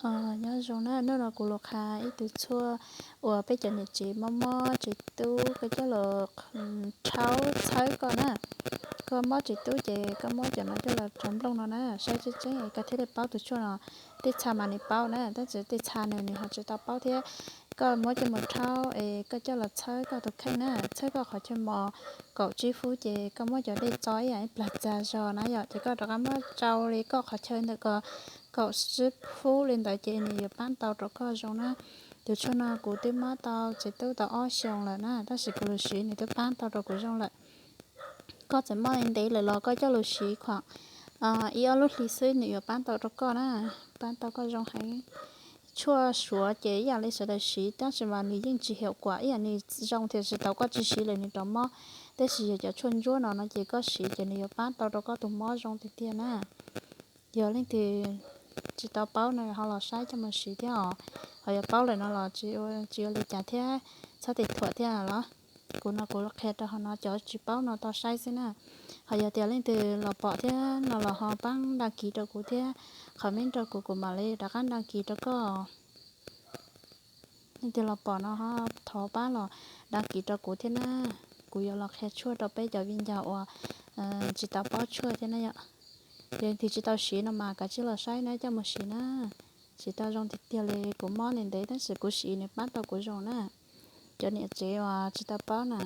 Nyob zoo na, hnub no kuv los qha ib tug tshuaj uas peb cov niam tsev mob mob tsev tub, koj coj los rhaub txhawb koj na. Koj mob tsev tub ces koj muab cov no coj los rhaub nplooj no na, saib tseeb tseeb es koj thiaj li paub tus tshuaj no. Tej txha mas nws paub na, tab sis tej txha nws nws ho tsis tau paub thiab. Koj muab coj mus rhaub es koj coj los txhawb koj tus kheej na, txhawb koj qhov chaw mos kaum tsib fub ces koj muab cov dej txo ib yam ib plag txag zog na yom, ces koj rov qab muab tsau li koj qhov chaw ntawm ko kaum tsib fub li ntawd ces nws yuav pab tau rau koj zoo na. Tus tshuaj no kuv twb mob tau tsev tub tau ob xyoos lawm na, tab sis kuv los siv nws twb pab tau rau kuv zoo lawm. Koj txawm mob ntev lawm los koj coj los siv khuam ib ob lub hli xwb nws yuav pab tau rau koj na, pab tau koj zoo heev. Tshuaj suav ces ib yam li sawv daws siv tab sis mas nws yeej tsis heuv kuam ib yam nws zoo thiab, tsis tau koj tsis siv lawm nws rov mob. Tab sis yog cov tshuaj ntsuab no no ces koj siv ces nws yuav pab tau rau koj tus mob zoo tiag tiag na. Yog leej twg tsis tau paub no ho los saib coj mus siv thiab os. Ho yog paub lawm no los tsis ua li cas thiab, txhob tes thuam thiab los. Kuv no kuv qhia rau hauv no, cov tsis paub no tau saib xwb na. Ho yog tias leej twg los pom thiab no los ho pab dag kis rau kuv thiab, qhov me rau kuv kuv mam li rov qab dag kis rau koj. Leej twg los pom no ho thov pab los dag kis rau kuv thiab na. Kuv yuav los qhia tshuaj rau peb cov viv ncaus uas tsis tau paub tshuaj thiab na yom. Yog leej twg tsis tau siv no mas kav tsij los saib na coj mus siv na. Siv tau zoo tiag tiag li, kuv mob ntev ntev tab sis kuv siv nws pab tau kuv zoo na. Cov niam tsev uas tsis tau paub na,